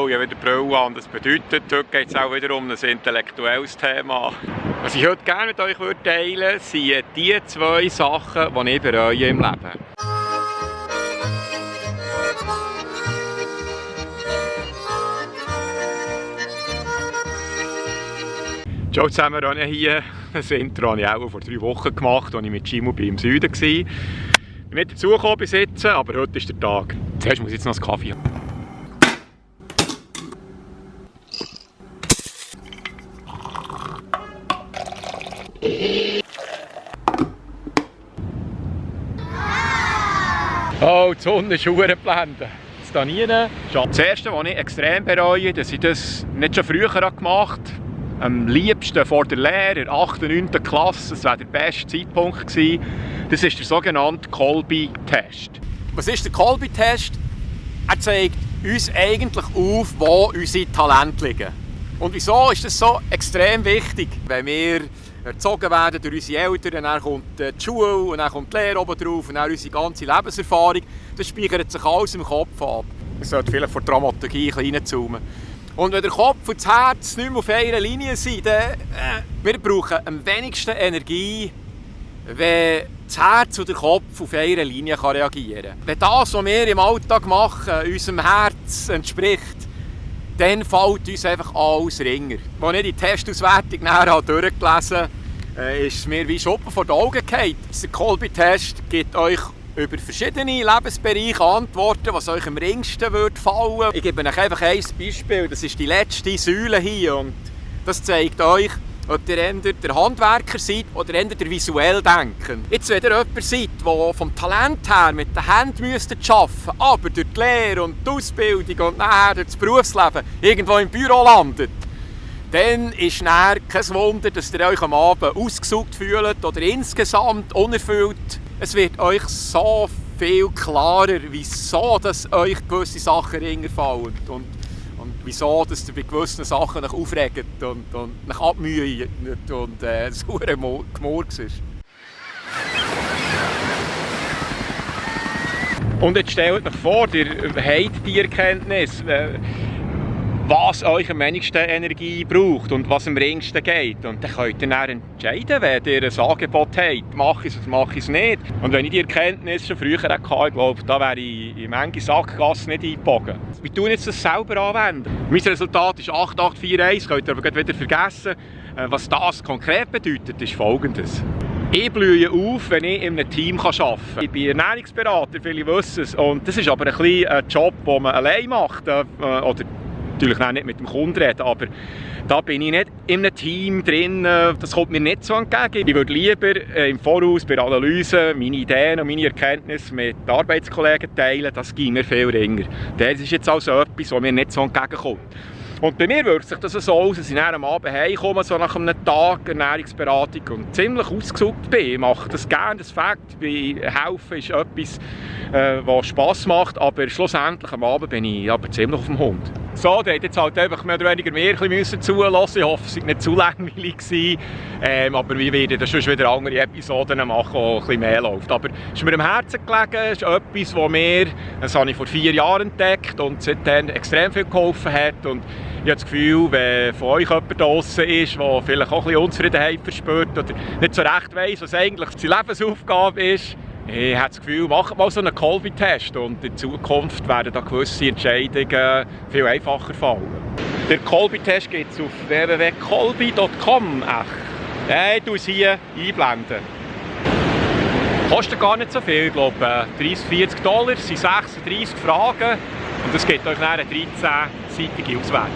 ich habe wieder Brille an. Das bedeutet, heute geht es auch wieder um ein intellektuelles Thema. Was ich heute gerne mit euch teilen würde, sind die 2 Sachen, die ich bereue im Leben. Ciao zusammen, Ronja hier. Das Intro habe ich auch vor 3 Wochen gemacht, als ich mit Skimobil im Süden war. Ich bin nicht dazugekommen bis jetzt, aber heute ist der Tag. Zuerst muss ich jetzt noch einen Kaffee haben. Oh, die Sonne ist blendend. Jetzt hier nie. Das Erste, was ich extrem bereue, dass ich das nicht schon früher gemacht habe. Am liebsten vor der Lehre, in der 8. und 9. Klasse, das war der beste Zeitpunkt gewesen. Das ist der sogenannte Kolbe-Test. Was ist der Kolbe-Test? Er zeigt uns eigentlich auf, wo unsere Talente liegen. Und wieso ist das so extrem wichtig? Wenn wir erzogen werden durch unsere Eltern, dann kommt die Schule und dann kommt die Lehre oben drauf und dann unsere ganze Lebenserfahrung, das speichert sich alles im Kopf ab. Man sollte vielleicht von der Dramaturgie reinzoomen. Und wenn der Kopf und das Herz nicht mehr auf einer Linie sind, dann wir brauchen am wenigsten Energie, wenn das Herz und der Kopf auf einer Linie reagieren kann. Wenn das, was wir im Alltag machen, unserem Herz entspricht, dann fällt uns einfach alles ringer. Als ich die Testauswertung nachher durchgelesen habe, ist es mir wie Schuppen vor die Augen gefallen. Der Kolbe-Test gibt euch über verschiedene Lebensbereiche Antworten, was euch am ringsten fallen würde. Ich gebe euch einfach ein Beispiel. Das ist die letzte Säule hier. Und das zeigt euch, ob ihr eher der Handwerker seid oder eher der visuell denken. Jetzt, wenn ihr jemand seid, der vom Talent her mit den Händen arbeiten müsste, aber durch die Lehre und die Ausbildung und nachher durch das Berufsleben irgendwo im Büro landet, dann ist nachher kein Wunder, dass ihr euch am Abend ausgesucht fühlt oder insgesamt unerfüllt. Es wird euch so viel klarer, wieso dass euch gewisse Sachen fallen und wieso dass ihr bei gewissen Sachen euch aufregt und euch abmüht und es verdammt Gemurks ist. Und jetzt stellt euch vor, ihr habt die Erkenntnis, was euch am wenigsten Energie braucht und was am ringsten geht. Und dann könnt ihr dann entscheiden, wenn ihr ein Angebot habt. Mache ich es oder mache ich es nicht. Und wenn ich die Erkenntnis schon früher hatte, ich glaube, da wäre ich in manche Sackgassen nicht eingebogen. Wir tun jetzt das selber anwenden. Mein Resultat ist 8841, könnt ihr aber wieder vergessen. Was das konkret bedeutet, ist Folgendes. Ich blühe auf, wenn ich in einem Team arbeiten kann. Ich bin Ernährungsberater, viele wissen es. Und das ist aber ein Job, den man allein macht. Oder natürlich nicht mit dem Kunden reden, aber da bin ich nicht in einem Team drin, das kommt mir nicht so entgegen. Ich würde lieber im Voraus bei der Analyse meine Ideen und meine Erkenntnisse mit Arbeitskollegen teilen, das ging mir viel ringer. Das ist jetzt also etwas, was mir nicht so entgegenkommt. Und bei mir wirkt sich das so aus, dass ich dann am Abend heimkomme, so nach einem Tag Ernährungsberatung und ziemlich ausgesucht bin. Ich mache das gerne, das Fakt. Helfen ist etwas, was Spass macht, aber schlussendlich am Abend bin ich aber ziemlich auf dem Hund. So, da hat jetzt halt einfach mehr oder weniger mehr zulassen. Ich hoffe, es war nicht zu langweilig gewesen. Aber wir werden dann schon wieder andere Episoden machen, wo ein bisschen mehr läuft. Aber es ist mir am Herzen gelegen, es ist etwas, das habe ich vor 4 Jahren entdeckt und seitdem extrem viel geholfen hat. Und ich habe das Gefühl, wenn von euch jemand draussen ist, der vielleicht auch ein bisschen Unzufriedenheit verspürt oder nicht so recht weiss, was eigentlich seine Lebensaufgabe ist, ich habe das Gefühl, macht mal so einen Kolbe-Test und in Zukunft werden da gewisse Entscheidungen viel einfacher fallen. Der Kolbe-Test gibt es auf www.kolbe.com. Ich tue es hier einblenden. Kostet gar nicht so viel, ich glaube $30–40, es sind 36 Fragen und es gibt euch eine 13-seitige Auswertung.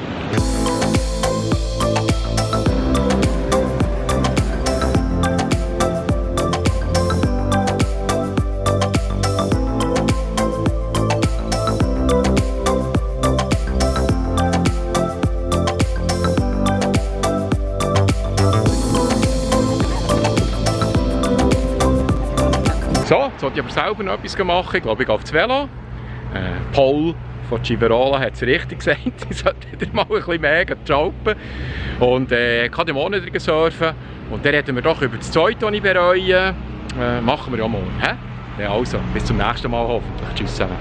So, jetzt wollte ich aber selber noch etwas machen. Ich glaube, ich gehe auf das Velo. Paul von Civerola hat es richtig gesagt. Ich sollte wieder mal ein bisschen mehr jumpen. Und ich kann morgen wieder surfen. Und dann reden wir doch über das Zweite, das ich bereue. Machen wir ja morgen. Ja, also, bis zum nächsten Mal hoffentlich. Tschüss zusammen.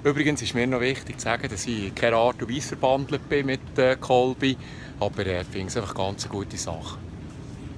Übrigens ist mir noch wichtig zu sagen, dass ich in keiner Art und Weise verbandelt bin mit Kolbi, aber ich finde es einfach ganz eine gute Sache.